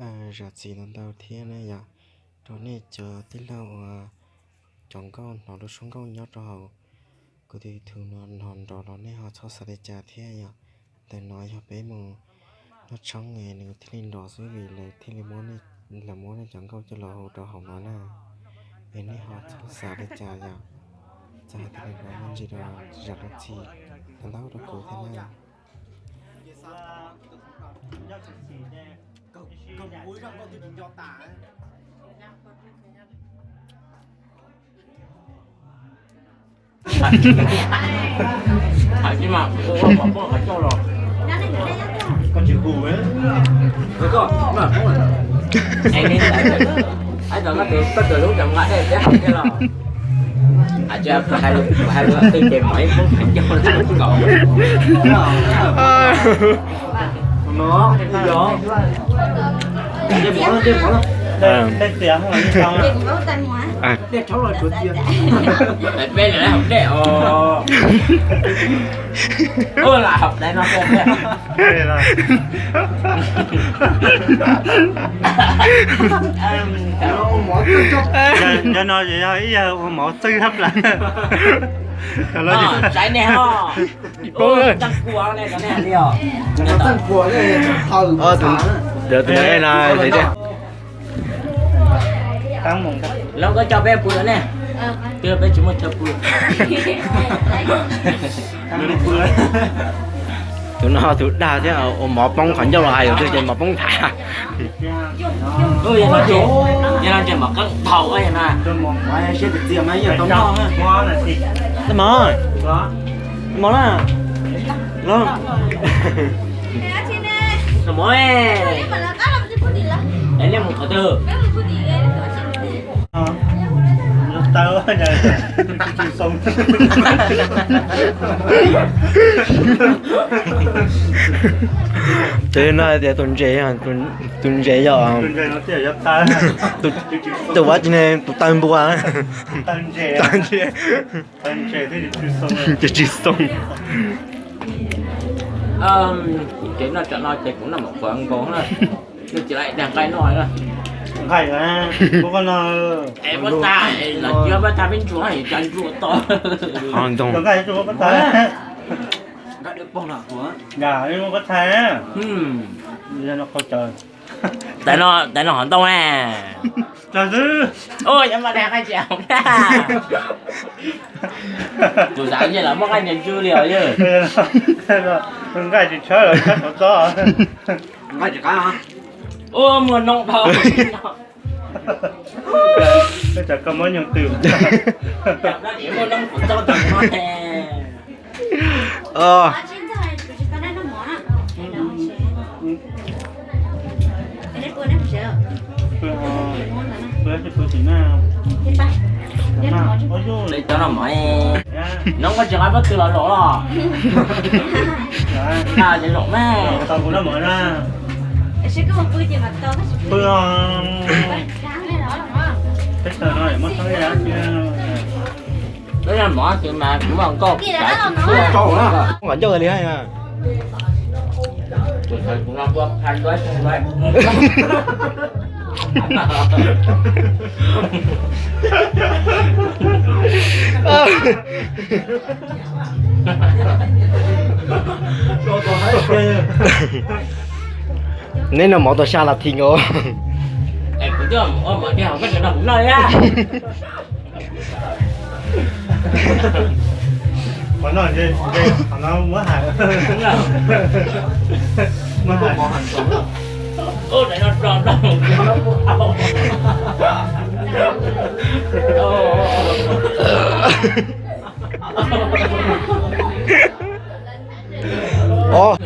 Zam txim ntau ntau thiab na yom, rau nej cov tij laug uas cov nkauj hnov lub suab nkauj nyob rau hauv kuv tus YouTube no hnov nrov los nej ho txhob xav li cas thiab yom. Ntawm no yog peb mus noj tshoob es nws thiaj li nrov xwb vim lawv thiaj li muab, lawv muab nej cov nkauj coj los hu rau hauv no na. Es nej ho txhob xav li cas yom. Txawm hais tias nws nrov me ntsis los zam lub txim ntau ntau rau kuv thiab na. Cov no yog ib yam ua mov txwj hab plaws. Ib poob lawm. Tus no na, lawv koj coj peb pw ne, twb peb tsis muaj chaw pw. Tus no tus dag thiab, ua mov poob qhov ncauj los hais yus twg ces mov poob nthav. Yog no ces mov qeeb thaum na. Mov, mov na, los. Nej mus qhov twg? Ces no hais tias tus ntses, tus ntses yog tus vab tsi ne, tus taw npua, taw ntses, ces tsis xoo. Ces noj tsam no ces kuv noj mov qhuav nkaus na, nws tsis laib dag nqaij noj na. Nqaij, es pab tag, los cia pab tag peb ntsuas, cov ntsuas to. Ntoo. Tais no, tais no hov ntoo ne. Ua, yog mas dag nqaij tsis hov. Tus xav nyiaj los muaj nqaij nyiaj ntswg li os yog. Nqaij tsis tshawb los tshawb qhov txob. Nqaij tsis qab. Ua, muaj noob dhau. Cov koj muab nyuag twm. Muaj noob qhov txob tag no. Noob koj tsis qab pob tw los zaum los. Zaum me. Peb tawg no muab txhob ib dab tsi. Peb yog mov xwb mas kuv muaj nkauj kav tsis tshua rau na. Qhov ncauj li hais na. Tus thaum kuv no tua pha duab xyoo duab. Neb noj mov tau xya las thi nkaus. Os,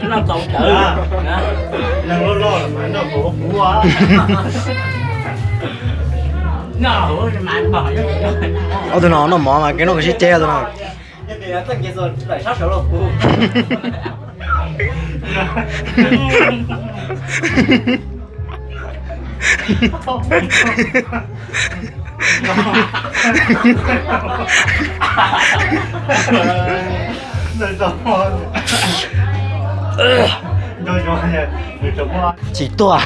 ob tug no noj mov mas kev noj koj sib ceg tus no. Tsis tuaj.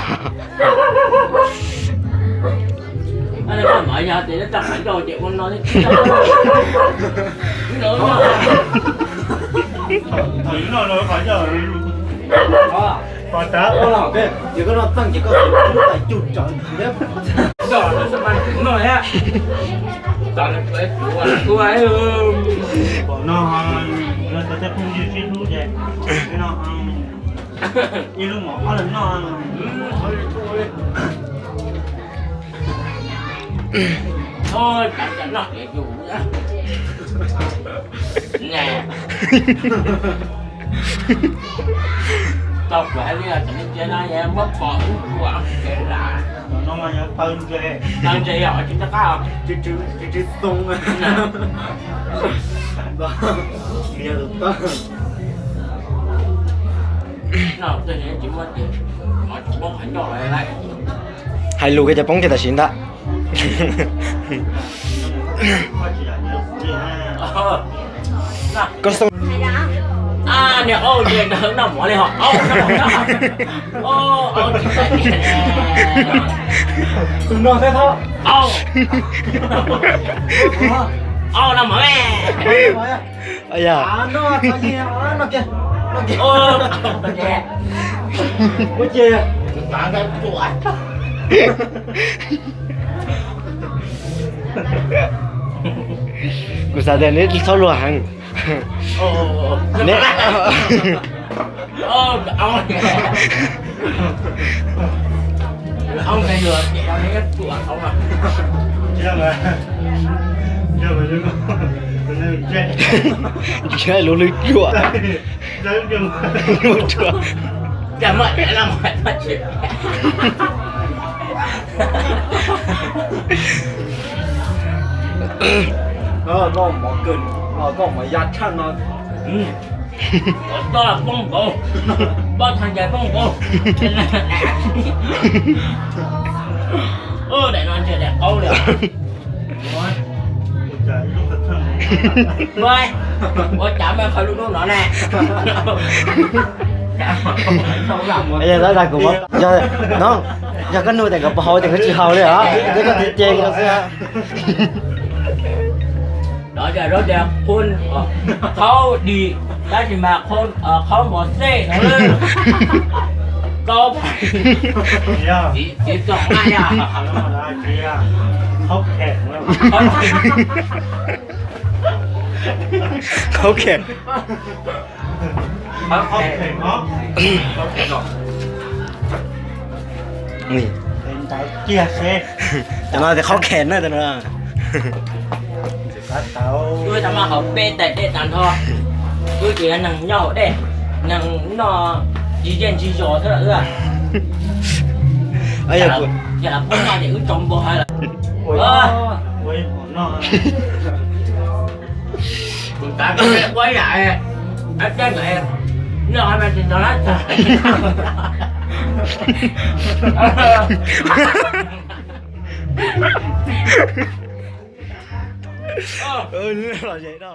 Pom no, tej phooj ywg sib hlub ces no ib lub mov ob leeg noj. Tau kuv hais li, cov ntses no muab pom ub ua kev lam. No mas yog taw ntses, taw ntses yog tsis nco qab, tsw tsw xoo. Hais lus kiag cov poob kiag tam sim ntag. Koj xoo. Niag au, noj mov li ho. Tus no thiab thaub. Au, noj mov me. Yog. Kuv xav tias neb txhob luag heev. Neb Ntsia lub hlwb cuam. Koj mov kawg, koj mov ya tshaj no. Poob nkaus, poob txhais ncas poob nkaus. Daim no ntsia daim qaub li. Ua cas mas qhov lub lub no ne. No, yog koj nug tias nkawd puas haus ces nkawd tsis haus li os, ces koj tias ces no xwb. Đó giờ rất là khôn, ờ, khó đi, đó thì mà khôn, ờ, khó mà xếp nữa. Có chỉ, chỉ chọn ai à? Khó khăn. Khó khăn. Ui. Cov no thì khó khăn na, cov no. Ui, tao mas hauv peb tais dej tas nrho. Wb ces neeg nyob hauv dej, neeg noj tsis yeej tsis zos xwb lawm wb. Yog poob no ces wb tsaus npaum hais lawm. Kuv tav koj ua ib yam, ab teb ntawd noj mas tsis nrog lab tag. Los ze no.